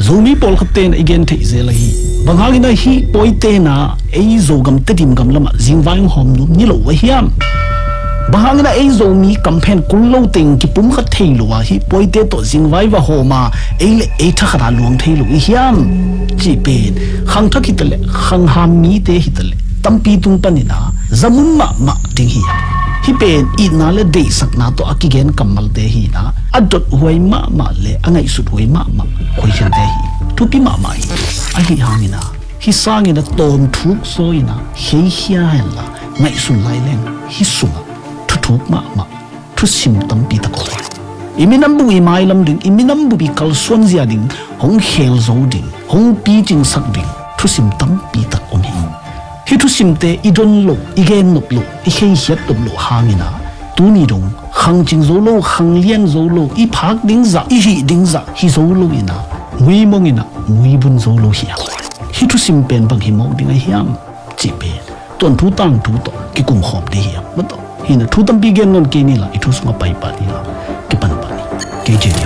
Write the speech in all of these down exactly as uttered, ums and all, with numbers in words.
Zomi pawlkhat te'n i gen theih zel ahi. Bang hangin ah hih pawite in ah ei Zogam Tedim gam lamah zingvai hong hawm nuam ni lo uh a hiam? Bang hangin ah ei Zomi kamphen kul lo teng kipumkhat thei lo a hih pawite tawh zingvai va hawm a ei le ei thakhat a luang thei lo i hiam? Cih pen khangthak hi ta leh khangham mite hi ta leh tampi tung panin ah zamun mahmah ding hi a, hih pen itna le deihsakna tawh a kigen kammalte hi in ah a dothuai mahmah le a ngaihsuthuai mahmah khuaisiamte hi. Thupi mahmah hi. Ahi hangin ah hih sangin ah tawmthuk zaw in ah kheikhia henla ngaihsun lai leng hih sungah thuthuk mahmah thusim tampi tak om hi. I minam bup i mailam ding, i minam bup i kalsuan zia ding, hong khel zo ding, hong picingsak ding thusim tampi tak om hi. Hih thusimte i don loh, i gen nop loh, i kheikhiat nop loh hangin ah tuni dong khangcing zo lo, khanglian zo lo, i phak ding zah, i hih ding zah hi zo lo in ah muimong in ah muibun zo lo hi a. Hih thusim pen bang hi mawk ding a hiam? Cih pen tuan thu tangthu tawh kikum khawm ding hi a, maw tawh. Hi in ah thu tampi gen nawn kei ni la, i thu sungah pai pah ni la, kipan pah ni. Kei J J.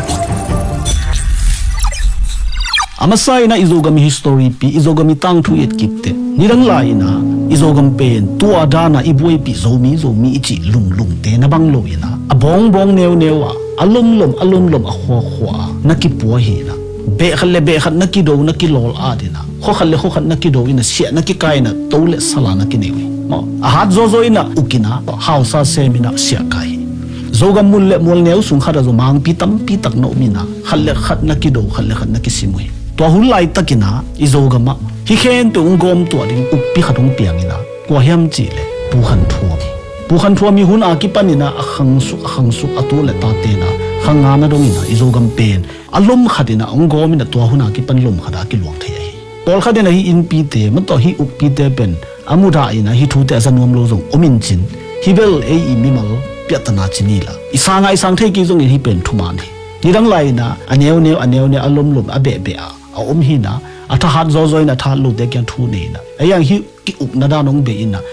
A masa in ah i Zogam i history pi, i Zogam i tangthu i et kik teh, nidang lai in ah i Zogam pen tua dan a i buaipih Zomi Zomi i cih lunglungte na bang lo in ah a bawngbawng neuneu a, a lomlom a lomlom, a khuakhua a na kipua hi in ah beh khat le beh khat na kido, na kilawl at in ah khua khat le khua khat na kido in ah siah na kikai in ah to le sala na kinei uh hi. Maw, a hat zawzaw in ah uk in ah hausa sem in ah siah kai hi. Zogam mun le mual neu sung khat ah zaw mangpi tampi tak na om in ah khat le khat na kido, khat le khat na kisim uh hi. Tua hun laitak in ah i Zogam ah hih khempeuh hong gawm tuah ding ukpi khat hong piang in ah kua hiam cih leh Pu Khan Thuam hi. Pu Khan Thuam hi hun a kipan in ah a khangsuk, a khangsuk, a tu le tate in ah khang nga na dong in ah i Zogam pen a lom khat in ah hong gawm in ah tua hun a kipan lom khat a kiluang thei ahi. Pawlkhat in ah hih innpite, maw tawh hih ukpite pen a mudah in ah hih thute a za nuam lo zong om in cin, hih bel ei i mimal piahtana ci ni la, i sang a i sang thei kei zongin hih pen thuman hi. Nidang lai in ah a neuneu, a neuneu, a lomlom, a behbeh a a om hi in ah a thahat zawzaw in ah a thahat lote kiang thu nei in ah ei ang hih ki-ukna dan hong bei in ah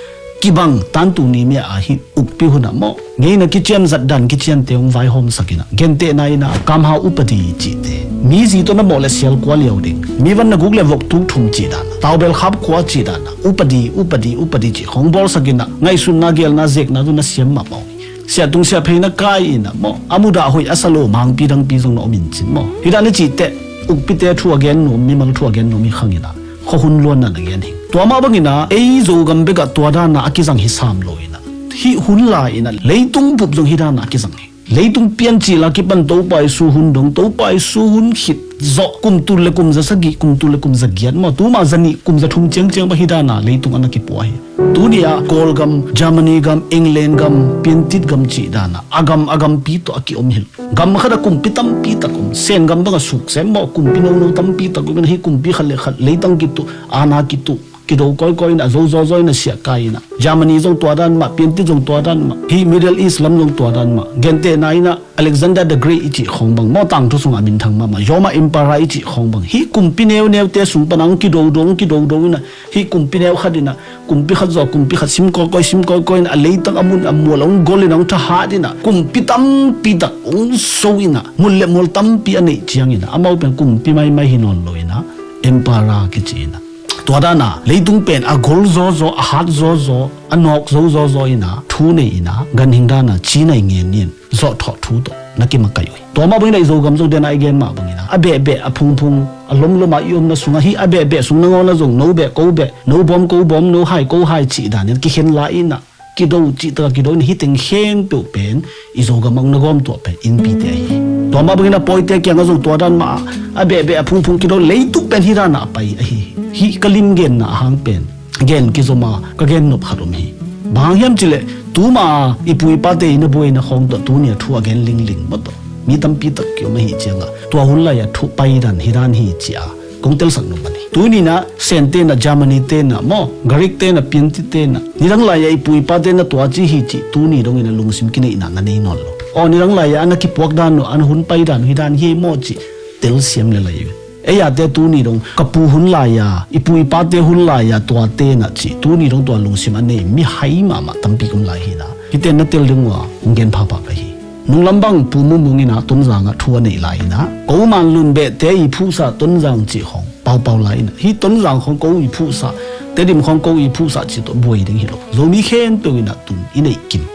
kibang tantu ni mia a hih ukpi hun ah maw, ngeina kician, zatdan kiciante hong vaihawmsak in ah, gentehna in ah kamha upadi cihte, mi zi tawh na mawh le sial kua liau ding, mi van na guk le vok tuk thum cih dan ah, taubel khap khua cih dan ah, upadi, upadi, upadi cih khawng bawlsak in ah ngaihsutna, gelna, zekna tawh na siam mahmah uh hi. Siahtung siahphei na kai in ah maw, a mudah hoih a sa lo mangpi dangpi zong na om in cin maw, hih dan i cih teh ukpite thu a gen nuam, mimal thu a gen nuam hi khang in ah khuahun luanna na gen hi. Tua mah bangin ah ei Zogam bek ah tua dan ah a kizang hi sam lo in ah, hih hun lai in ah leitung bup zong hih dan ah a kizang hi. Leitung pian cil a kipan Topa Jesu hun dong, Topa Jesu hun khit zawh kum tul le kum za sagih, kum tul le kum za giat maw, tuma za nih, kum za thum ciangciang bang hih dan ah leitung a na kipua hi. Tuni ah Kawlgam, Germany gam, England gam, Piantit gam cih dan ah a gam a gampi tawh a kiom hi lo. Gam khat ah kumpi tampi tak om, Sen gam bang a suk sem maw, kumpi nono tampi tak om in ah hih kumpi khat le khat leitang kituh, aana kituh, kido kawikawi in ah zo zawzaw in ah siah kai in ah, Germany zong tua dan mah, Piantit zong tua dan mah, hih Middle East lam zong tua dan mah, gentehna in ah Alexander the Great i cih khawng bang maw, tangthu sungah a minthang mahmah Roma Emperor i cih khawng bang, hih kumpi neuneute sung pan ah hong kidodo, hong kidodo in ah hih kumpi neu khat in ah kumpi khat zawh kumpi khat sim kawikawi, sim kawikawi in ah a leitang a mun a mual hong gol in ah hong thahat in ah kumpi tampi tak hong so in ah mun le mual tampi a neih ciangin ah amau pen kumpi maimai hi nawn lo in ah Emperor kici in ah tua dan ah leitung pen a gol zawzaw, a hat zawzaw, a nawk zo zawzaw in ah thu nei in ah ganhing dan ah ci nai ngen in zawhthawh thu tawh na kimakaih uh hi. Tua mah bangin ah i Zogam zong den ah i gen mah bangin ah a behbeh, a phungphung, a lomlom ah i omna sungah hih a behbeh sung nangawn ah zong no beh ko beh, no bawm ko bawm, no hai ko hai cih dan in kikhen la in ah kido cihtak a kido in ah hih teng khempeuh pen i Zogam ah hong na gawmtuah pen innpite ahi hi. Tua mah bangin ah pawite kiangah zong tua dan mah ah a behbeh, a phungphung kido, leitung pen hih dan ah a pai ahi hi. Hih ka lim genna a hang pen gen kizom a ka gen nop khat om hi. Bang hang hiam cih leh tuma i pu i pate i na buaina khawng tawh tuni a thu a gen lingling maw tawh mi tampi tak kiom ahih ciangah tua hun lai a thu paidan hih dan hi ci a kong telsak nop man hi. Tuni in ah Sente in ah, Germany te in ah maw, Greek te in ah, Piantit te in ah nidang lai a i pu i pate na tua ci hi cih tuni dongin a lungsim kineihna na nei nawn lo. Aw, nidang lai a na kipuak dan uh, a na hun paidan uh hih dan hi maw cih telsiam le lai uh. Ei ate tuni dong ka pu hun lai a, i pu i pate hun lai a tuate na cih tuni dong tua lungsim a nei mi hai mahmah tampi om lai hi na. Hihte na tel ding uh a hong gen phapha ka hi. Nunglam bang Pu Mumung in ah Tonzang ah thu a neih lai in ah, ko Manlun behte i phuhsah Tonzang cih khawng paupau lai in ah, hih Tonzang khawng ko i phuhsah, Tedim khawng ko i phuhsah cih tawh buai ding hi lo. Zomi khempeuh in ah tun i neih kim.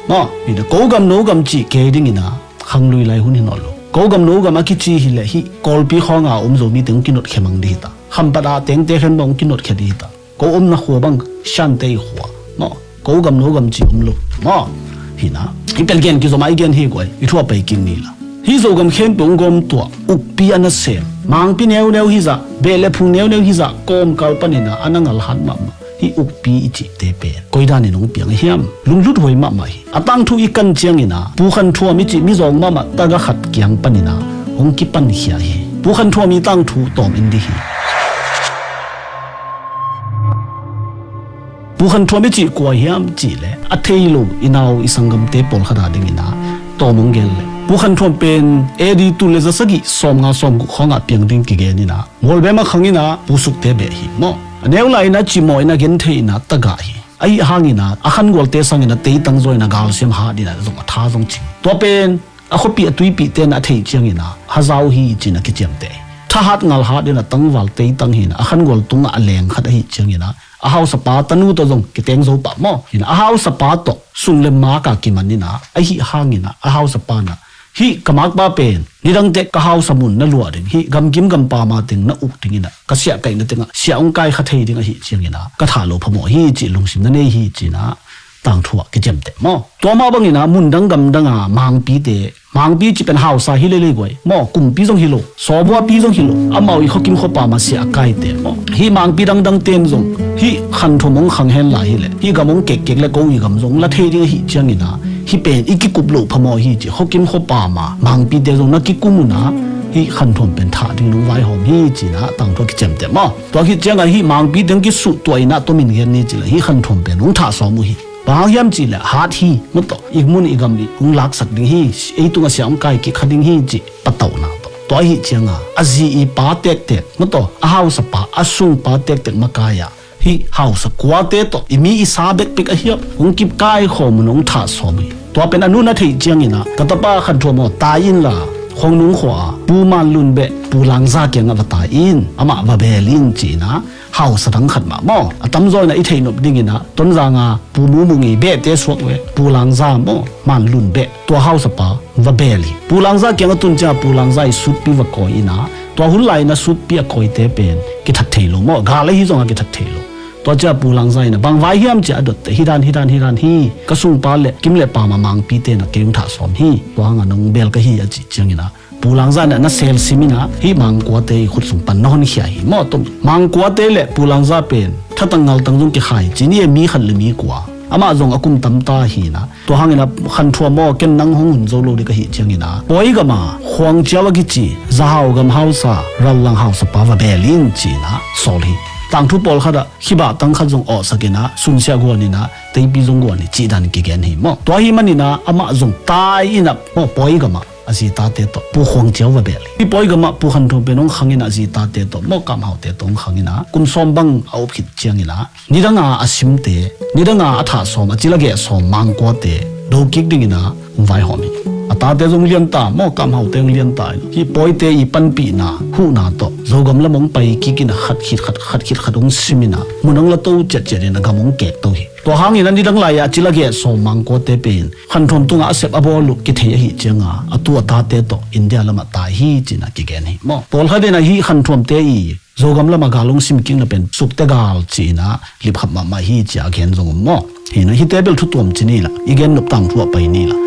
Maw, hi in ah ko gam no gam cih kei ding in ah khanglui lai hun hi nawn lo. Ko gam no gam a kici hi leh hih Kawlpi khawng a om Zomi teng hong kinotkhia mang ding hi ta. Khampat a tengte khen bang hong kinotkhia ding hi ta. Ko omna khua bang Shante i khua. Maw, ko gam no gam ci om lo. Maw, hi in ah hih pen gen kizom a i gen hi guai, i thu a pai kik ni la. Hih Zogam khempeuh hong gawm tua ukpi a nasem, Mangpi neuneu hi zah, beh le phung neuneu hi zah, kawmkal panin ah a na ngalhat mahmah hih ukpi i cihte pen koi danin hong piang a hiam? Lunglut huai mahmah hi. A tangthu i kan ciangin ah Pu Khan Thuam i cih mizawng mahmah taga khat kiang panin ah hong kipankhia hi. Pu Khan Thuam i tangthu tawm en dih hi. Pu Khan Thuam i cih kua hiam cih leh a thei lo i nau i sanggamte pawlkhat a dingin ah tawm hong gen leh, Pu Khan Thuam pen A D tul le za sagih sawmnga sawmguk khawng ah piang ding kigen in ah Mualbem a khang in ah Pu Sukte beh hi maw. A neu lai in ah cimawh in ah genthei in ah tagah hi. Ahi hangin ah a khangualte sangin ah teitang zaw in ah galsiam hat in ah zong a tha zong cing. Tua pen a khuapih a tuipihte in ah a theih ciangin ah Hazau hi ci in ah kiciamteh hi. Thahat ngalhat in ah tangval teitang hi in ah a khangual tungah a leng khat ahi ciangin ah a hausapa tanu tawh zong kiteng zo pah maw. Hi in ah a hausapa tawh sum le mak a kiman in ah ahi hangin ah a hausapa in ah hih ka makpa pen nidangte ka hausa mun na luah ding, hih gamkim gampam a teng na uk ding in ah ka siah kaihna tengah siah hong kai kha thei ding ahi ciangin ah ka thah lo phamawh hi cih lungsim na nei hi ci in ah tangthu ah kiciamteh maw. Tua mah bangin ah mundang gamdang a Mangpite, Mangpi cih pen hausa hi leilei guai maw, kumpi zong hi lo, sawbuapi zong hi lo, amau i khuakim khuapam a siah a kaite maw. Hih Mangpi dangdangte in zong hih Khan Thuam hong khang hen lai hi leh hih gam hong kekkek le ko i gam zong la thei ding ahi ciangin ah hih pen i kikup loh phamawh hi ci, khuakim khuapam a Mangpite zong na kikum un ah hih Khan Thuam pen thah dingin hong vaihawm hi ci in ah tangthu ah kiciamteh maw. Tua khit ciangah hih Mangpite hong kisuhtuah in ah tomin gen ni ci leh hih Khan Thuam pen hong thah sawm uh hi. Bang hang hiam cih leh hat hi, mawtaw, i mun i gam i hong laksak ding hi, ei tungah siah hong kai kik kha ding hi cih patauhna tawh. Tua ahi ciangah a zi i pa tektek, mawtaw, a hausapa, a sungpa tektek makai ah hih hausa kuate tawh i mi i sa bekbek a hiap hong kipkai khawm un hong thah sawm hi. Tua pen a nu na theih ciangin ah, ka tapa Khan Thuam aw, tai inla Khuangnung khua ah Pu Manlun beh Pu Langza kiangah va tai in, amah va beel in ci in ah hausa dang khat mah maw. A tamzaw in ah i theih nop dingin ah Tonzang a Pu Mumung i behte suak ve Pu Langza maw, Manlun beh, tua hausapa va beel hi. Pu Langza kiang a tun ciang Pu Langza i sutpi va kawi in ah, tua hun lai in ah sutpi a kawite pen kithat thei lo maw, gal ahi zongah kithat thei lo. Tua ciang Pu Langza in ah bang vai hiam ci a dotte, hi dan, hi dan, hi dan hi, ka sungpa le kim le pam a Mangpite in ah kei hong thah sawm hi, tua hangah nong beel ka hi a cih ciangin ah Pu Langza in ah na selsim in ah hih Mangkuate i khut sung pan na honkhia hi maw. Tua Mangkuate le Pu Langza pen thatang ngaltang zong kikhai ci ni e, mi khat le mi kua. Amah zong a kum tamta hi in ah, tua hangin ah Khan Thuam aw, ken nang hong hun zo lo ding ka hih ciangin ah pawi gam a Khuang Ciau a kici Zahau gam hausa, Rallang hausapa va beel in ci in ah sawl hi. Tangthu pawlkhat ah khibah tang khat zong awhsak in ah sunsiah guan in ah teipi zong guan hi cih dan kigen hi maw. Tua ahih manin ah amah zong tai in ah maw, pawi gam ah a zi tate tawh Pu Khuang Ciau va beel hi. Hih pawi gam ah Pu Khan Thuam pen hong khang in ah a zi tate tawh maw, Kam Haute tawh hong khang in ah kum sawm bang a up khit ciangin ah nidang a a simte, nidang a a thah sawm, a cil a geh sawm Mangkuate do kik dingin ah hong vaihawm hi. A tate zong lianta maw, Kam Haute zong lianta in ah hih pawite i panpihna huhna tawh Zogam lam hong pai kik in ah khat khit khat, khat khit khat hong sim in ah mun hong la to ciatciat in ah gam hong kek to hi. Tua hangin ah nidang lai ah a cil a geh sawm Mangkuate pen Khan Thuam tungah a sep a bawl uh kithei ahih ciangah a tu a tate tawh India lamah tai hi ci in ah kigen hi maw. Pawlkhat in ah hih Khan Thuamte i Zogam lamah gal hong sim kikna pen Sukte gal ci in ah lipkhap mahmah hi ci a gen zong om maw. Hi in ah hihte bel thu tuam ci ni lah, i gen nop tangthu ah pai ni lah.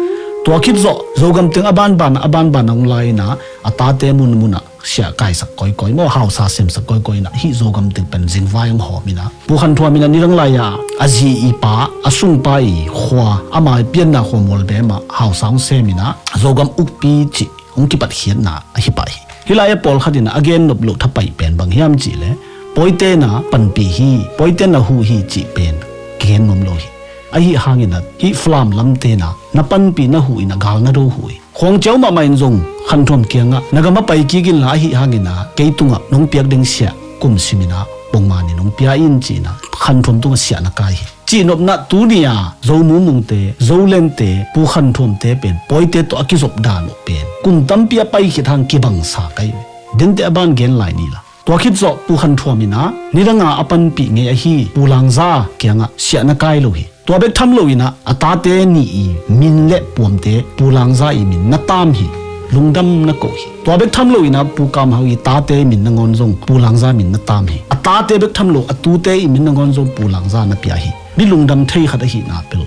Tua khit zawh Zogam teng a banban ah, a banban ah hong lai in ah a tate munmun ah siah kaisak kawikawi maw, hausa semsak kawikawi in ah hih Zogam teng pen zingvai hong hawm in ah Pu Khan Thuam in ah nidang lai ah a zi i pa, a sungpa i khua, ama i pianna khua Mualbem ah hausa hong sem in ah Zogam ukpi cih hong kipatkhiatna ahi pah hi. Hih lai ah pawlkhat in ah a gen nop loh thapai pen bang hiam cih leh pawite na panpih hi, pawite na huh hi cih pen kigen nuam lo hi. Ahi hangin ah hih Falam lamte na, na panpih na huh in ah gal na do uh hi. Khuang Ciau mahmah in zong Khan Thuam kiangah na gam ah pai kik inla, ahi hangin ah kei tungah nong piak ding siah kum sim in ah pongman in hong pia in ci in ah Khan Thuam tungah siah na kai hi. Cihnopna tuni-a Zo Mung Mungte, Zo Lente, Pu Khan Thuamte pen Pawite tawh a kizop dan uh pen kum tampi a pai khit hang kibangsa ka hi ve. Dente a ban gen lai ni la. Tua khit zawh Pu Khan Thuam in ah nidanga a panpih ngei ahi Pu Langza kiangah siahna kai lo hi. Tua bek tham loin ah a tate nih i min le puamte Pu Langza i min na tam hi. Lungdam na ko hi. Tua bek tham loin ah Pu Kam Hau i tate min nangawn zong Pu Langza min na tam hi. A tate bek tham lo a tute i min nangawn zong Pu Langza na pia hi. Mi lungdam thei khat ahihna pel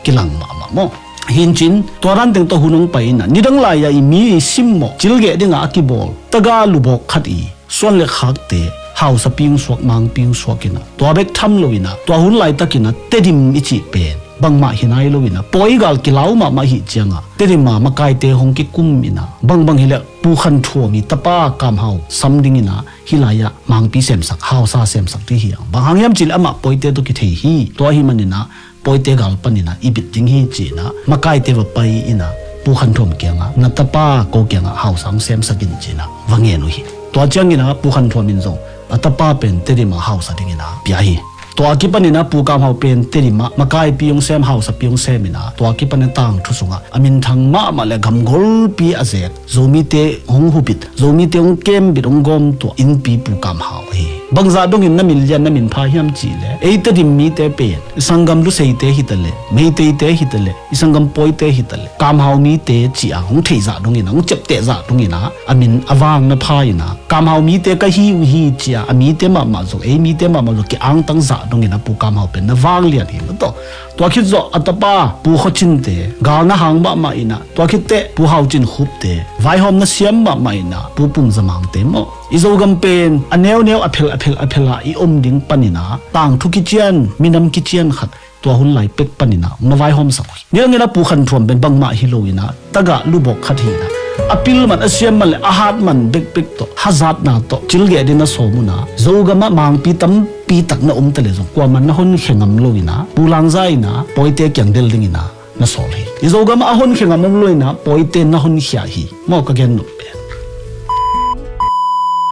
kilang mahmah maw? Hi in cin, tua dan teng tawh hun hong pai in ah nidang lai-a i mi i simmawh cilgeh dingah a kibawl taga lubawk khat i suan le khakte hausapi hong suak, mangpi hong suak in ah, tua bek tham loin ah tua hun laitakin ah Tedim i cih pen bangmah hi nai loin ah pawi gal kilau mahmah ahih ciangah Tedim a makaite hong kikum in ah, bangbang hileh Pu Khan Thuam i tapa Kam Hau sam dingin ah hih lai-ah mangpi semsak, hausa semsak ding hi hang. Bang hang hiam cihleh amah Pawite tawh kithei hi. Tua ahih manin ah Pawite gal panin ah i bit ding hi ci-in ah makaite va pai in ah Pu Khan Thuam kiangah, na tapa ko kiangah hausa hong semsak in ci-in ah va ngen uh hi. Tua ciangin ah Pu Khan Thuam in zong a tapa pen Tedim ah hausa dingin ah pia hi. Tua a kipanin ah Pu Kam Hau pen Tedim ah makaipi hong sem, hausapi hong sem in ah tua a kipanin ah tangthu sungah a minthang mahmah le gamgolpi a zek Zomite hong hubit, Zomite hong kembit, hong gawmtuah innpi Pu Kam Hau ahi hi. Bangzah dongin na min lian, na min pha hiam cihleh, ei Tedim mite pen i sanggam Luseite hi taleh, Meiteite hi taleh, i sanggam Pawite hi taleh, Kam Hau mite ci-a hong theih zah dongin ah, hong ciapteh zah dongin ah a min a vang na pha in ah, Kam Hau mite ka hi uh hi ci-a a mite mahmah zong, ei mite mahmah zong ki-angtang zah dongin ah Pu Kam Hau pen na vang lian hi mataw. Tua khit zawh a tapa Pu Khaw Cinte gal na hang mahmah in ah, tua khit teh Pu Hau Cin Khupte vaihawm na siam mahmah in ah, Pu Pung Za Mangte maw, i Zogam pen a neuneu, a phel a phel a phel ah i om ding panin ah tangthu kician, minam kician khat tua hun lai pek panin ah hong na vaihawmsak uh hi. Nidangin ah Pu Khan Thuam pen bangmah hi loin ah tagah lubawk khat hi in ah, a pil man, a siam man le a hat man bekbek tawh, hazatna tawh, cilgeh ding na sawm un ah, Zogam ah mangpi tampi tak na om taleh zong kuaman na honkhia ngam loin ah Pu Langza in ah Pawite kiang del dingin ah na sawl hi. I Zogam ah a honkhia ngam om loin ah Pawite na honkhia hi. Maw ka gen nop pen.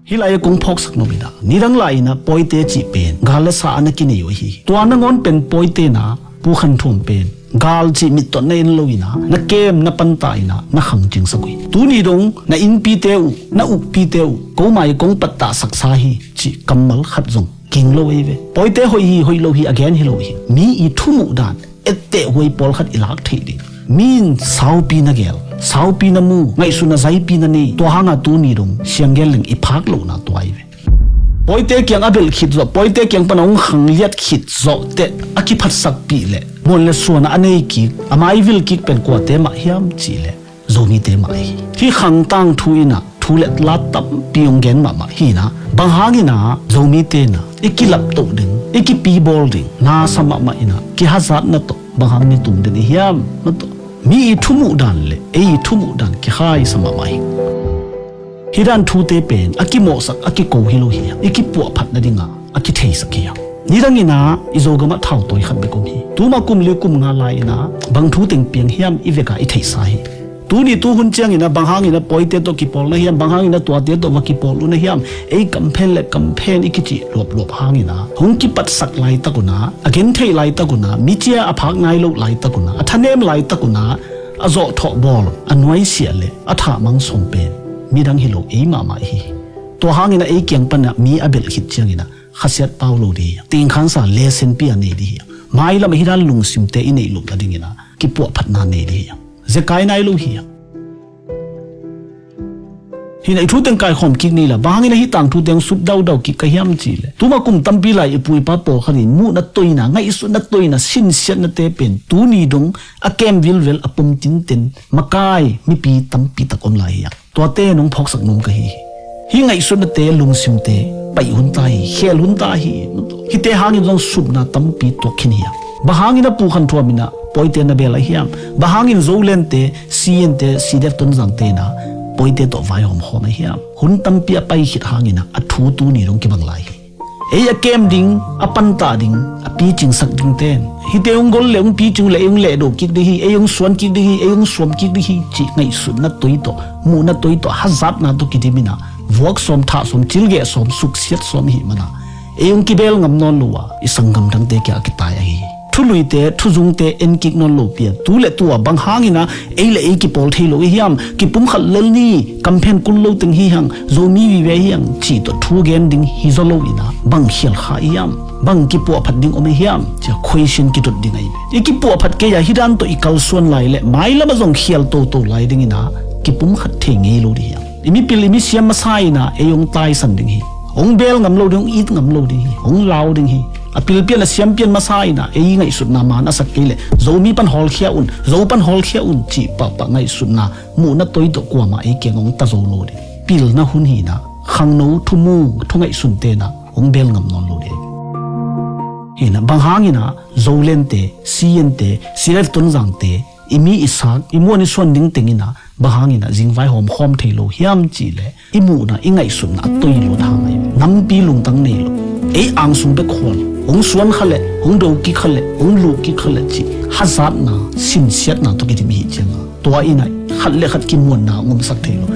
Hih lai-ah kong phawksak nop in ah, nidang lai-in ah Pawite cih pen gal le sa a na kinei uh ahi hi. Tua nangawn pen Pawite in ah Pu Khan Thuam pen gal cih mittaw na en loin ah na kem, na panta in ah na khang cingsak uh hi. Tuni dong na innpite uh, na ukpite uh, ko mai kong pattahsaksa hi cih kammal khat zong ging lo ei ve. Pawite hoih hi, hoih lo hi a gen hi lo hi. Mi i thumuh dan, etteh huai pawlkhat i lak theih ding. Mi in saupi na gel, saupi na mu, ngaihsutna zaipi na nei, tua hanga tuni dong siang gen leng i phak lohna tua hi ve. Pawite kiang a belh khit zawh, Pawite kiang pana hong khangliat khit zawh teh a kiphatsakpih leh muan le suan a nei kik, a maivil kik pen kuate mah hiam cihleh Zomite mah hi. Hih khang tangthu in ah thu le la tampi hong gen mahmah hi in ah, bang hangin ah Zomite in ah i kilaptoh ding, i kipibawl ding nasa mahmah in ah kihazatna tawh bang hang ni tung den i hiam? Mataw, mi i thumuh dan le ei i thumuh dan kikhaisa mahmah hi. Hih dan thute pen a kimawhsak, a kiko hi lo hi hang. I kipuahphat nadingah a kitheisak hi hang. Nidangin ah i Zogam ah thautawi khat bek om hi. Tuma kum li kum nga lai-in ah bang thu teng piang hiam i vekah i theihsa hi. Tuni tuhun ciangin ah bang hangin ah Pawite tawh kipawl na hiam, bang hangin ah tuate tawh va kipawl uh na hiam? Ei kamphen le kamphen i kicih luapluap hangin ah, hong kipatsak laitak un ah, a gentheih laitak un ah, micia a phak nai loh laitak un ah, a thanem laitak un ah a zawhthawh bawl, a nuaisiah le a thahmang sawm pen midang hi lo, ei mahmah hi. Tua hangin ah ei kiang panah mi a belh khit ciangin ah khasiat pau lo dih hi hang. Tingkhansa lesenpi a nei dih hi hang. Mailam ah hih dan lungsimte i neih loh nadingin ah kipuahphatna nei dih hi hang. Zekai nai lo hi hang. Hih na i thu teng kaikhawm kik ni la, bang hangin ah hih tangthu teng sut daudau kik ka hiam cihleh, tuma kum tampi lai i pu i pa pawlkhat in muhna toina, ngaihsutna toina, sinsiatnate pen tuni dong a kem vilvel, a pom tinten, makai mipi tampi tak om lai hi hang. Tuate nong phawksak nuam ka hi hi. Hih ngaihsutnate, lungsimte paih hun ta hi, khel hun ta hi. Hihte hangin zong supna tampi tuak khin hi hang. Bang hangin ah Pu Khan Thuam in ah Pawite na bel a hiam? Bang hangin Zolente, Siyinte, Sidek Tonzangte in ah Pawite tawh vaihawm khawm a hiam? Hun tampi a pai khit hangin ah a thu tuni dong kibang lai hi. Ei a kem ding, a pantah ding, a picingsak dingten, hihte hong gol le hong picing uh le ei hong lehdo kik ding hi, ei hong suan kik ding hi, ei hong suam kik ding hi cih ngaihsutna toi tawh, muhna toi tawh, hazatna tawh kidim in ah vuak sawm, thah sawm, cilgeh sawm, suksiat sawm i hih manah ei hong kibel ngam nawn lo a, i sanggam dangte kiangah a kitai ahi hi. Thuluite, thuzungte en kik nawn lo pi a, tu le tu a bang hangin ah ei le ei kipawl thei lo i hiam? Kipumkhat lel ni, kamphen kul lo teng hi hang, Zomi vive hi hang, cih tawh thu gen ding hi zaw lo in ah bang khial kha i hiam? Bang kipuahphat ding om i hiam? Ci a question kidot ding ahi ve. I kipuahphat kei a hih dan tawh i kalsuan lai leh mailam ah zong khial toto lai ding in ah kipumkhat thei ngei lo ding hi hang. I mipil i misiam masa in ah ei hong taisan ding hi. Hong bel ngam lo ding, hong it ngam lo ding hi. Hong lau ding hi. A pilpian a siampian masa in ah ei ngaihsutna maan a sak kei leh Zomi pan hawlkhia un, Zo pan hawlkhia un cih pahpah ngaihsutna muhna toi tawh kuamah ei kiang hong ta zo lo ding. Pilna hun hi in ah khangno thumu thu ngaihsunte in ah hong bel ngam nawn lo ding. Hi in ah bang hangin ah Zolente, Siyente, Silef Tonzangte, i mi i sak, i muan i suan ding teng in ah bang hangin ah zingvai hawmkhawm thei lo hiam cih leh i muhna i ngaihsutna a toi luat hang ahi. Nampi lungtang nei lo, ei angsung bek khual, hong suan kha leh, hong do kik kha leh, hong luh kik kha leh cih hazatna, sinsiatna tawh kidim hi ciang a, tua in ah khat le khat kimuanna hong omsak thei lo.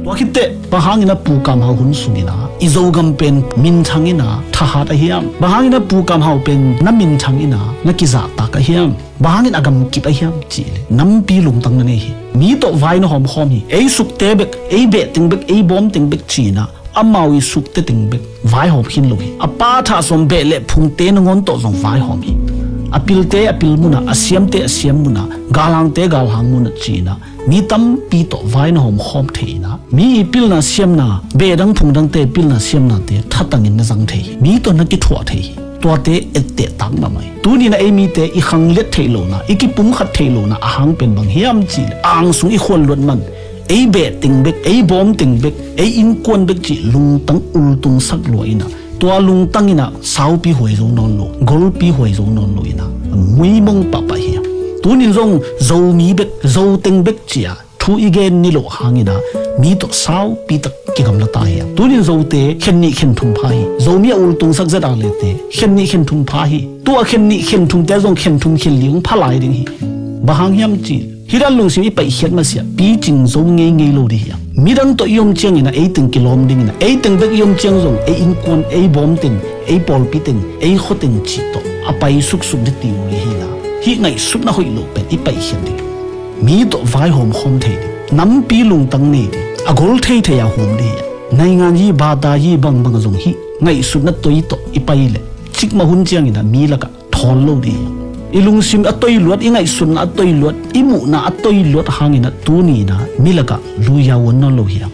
Tua khit teh bang hangin ah Pu Kam Hau hun sung in ah i Zogam pen minthang in ah thahat a hiam? Bang hangin ah Pu Kam Hau pen na minthang in ah na kizahtak a hiam? Bang hangin a gamkip a hiam cih leh nampi lungtang na nei hi. Mi tawh vai na hawmkhawm hi. Ei sukte bek, ei behteng bek, ei bawmteng bek ci in ah amau i sukte teng bek vaihawm khin lo hi. A pa thah sawm beh leh phungte nangawn tawh zong vaihawm hi. A pilte a pil mun ah, a siamte a siam mun ah, galhangte galhang mun ah ci in ah mi tampi tawh vai na hawmkhawm thei in ah mi i pilna siamna, behdang phungdangte pilna siamnate thatangin na zang thei hi. Mi tawh na kithuah thei hi. Tuate ettehtak mahmah hi. Tuni in ah ei mite i khangliat theih lohna, i kipumkhat theih lohna a hang pen bang hiam cih leh angsung i khual luat man, ei behteng bek, ei bawmteng bek, ei innkuan bek cih lungtang ultungsak lua in ah tua lungtang in ah saupi huai zo nawn lo, golpi huai zo nawn lo in ah muimong pahpah hi. Tuni in zong Zomi bek, Zoteng bek ci a thu i gen ni loh hangin ah mi tawh saupi tak kigamla ta hi. Tuni in Zote khen nih khen thum pha hi. Zomi a ultungsak zet a lete khen nih khen thum pha hi. Tua khen nih khen thumte zong khen thum khen li hong pha lai ding hi. Bang hang hiam cih leh hih dan lungsim i paihkhiat masiah picing zo ngeingei lo ding hi. Midang tawh i om ciangin ah ei teng kilawm ding in ah ei teng bek i om ciang zong ei innkuan, ei bawmteng, ei pawlpi teng, ei khuateng cih tawh a pai suksuk ding ti uh hi in ah hih ngaihsutna hoih loh pen i paihkhiat ding. Mi tawh vaihawm khawm thei ding, nampi lungtang nei ding, a gol theithei a hum ding hi. Naingan hi, bata hi, bangbang zong hih ngaihsutna toi tawh i pai leh cikmah hun ciangin ah mi lakah thawl lo ding hi. I lungsim a toi luat, i ngaihsutna a toi luat, i muhna a toi luat hangin ah tuni in ah mi lakah luiau on nawn lo hi.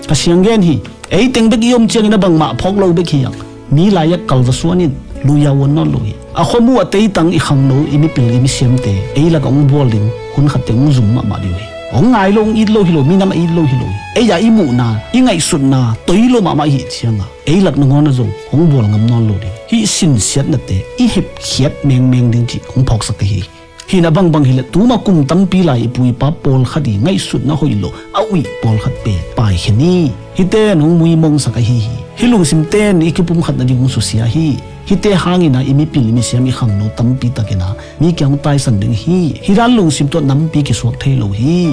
Ka siang gen hi. Ei teng bek i om ciangin ah bangmah phawk lo bek hi hang. Mi lai-ah kal va suan in, luiau on nawn lo hi. A khuamu a teitang i khangno, i mipil, i misiamte ei lakah hong bual ding hun khat teng hong zum mahmah ding uh hi. Hong ngai lo, hong it lo hi lo, minam a it lo hi lo hi. Ei a i muhna, i ngaihsutna toi lo mahmah i hih ciang a ei lak nangawn ah zong hong bual ngam nawn lo ding. Hih sinsiatnate i hepkhiat mengmeng ding cih hong phawksak ka hi. Hi in ah bangbang hi leh tuma kum tampi lai i pu i pa pawlkhat i ngaihsutna hoih loh a uih pawlkhat pen paikhia ni. Hihte in hong muimongsak ahi hi. Hih lungsimte in i kipumkhat nading hong susia hi. Hihte hangin ah i mipil i misiam i khangno tampi tak in ah mi kiang hong taisan ding hi. Hih dan lungsim tawh nampi kisuak thei lo hi.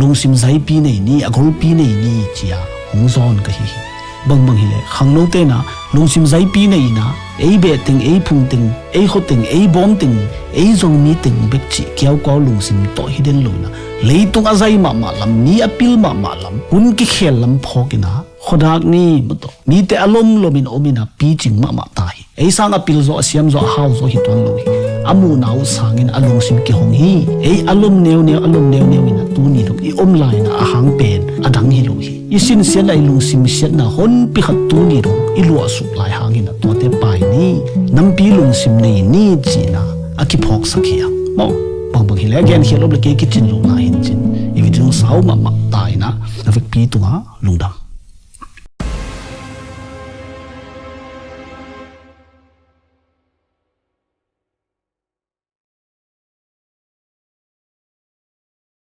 Lungsim zaipi nei ni, a golpi nei ni ci a hong zawn ka hi hi. Bangbang hi leh khangnote in ah lungsim zaipi nei in ah ei behteng, ei phungteng, ei khuateng, ei bawmteng, ei Zomi teng bek cih kiaukuau lungsim tawh hi den lo in ah leitung a zai mahmah lam, mi a pil mahmah lam, hun kikhel lam phawk in ah khuadak ni maw tawh mite a lomlom in om in ah picing mahmah ta hi. Ei sang a pil zaw, a siam zaw, a hau zaw hi tuan lo hi. A muhna uh sangin a lungsim kihong hi. Ei a lom neuneu, a lom neuneu in ah tuni dong i om lai in ah a hang pen a dang hi lo hi. I sinsiatna, i lungsim siatna honpi khat tuni dong i luahsuk lai hangin ah tuate pai ni. Nampi lungsim nei ni ci in ah a kiphawksak hi a maw. Bangbang hi leh a genkhiat lop leh kei kicin lohna hi in cin i video sau mahmah ta in ah na vekpi tungah lungdam.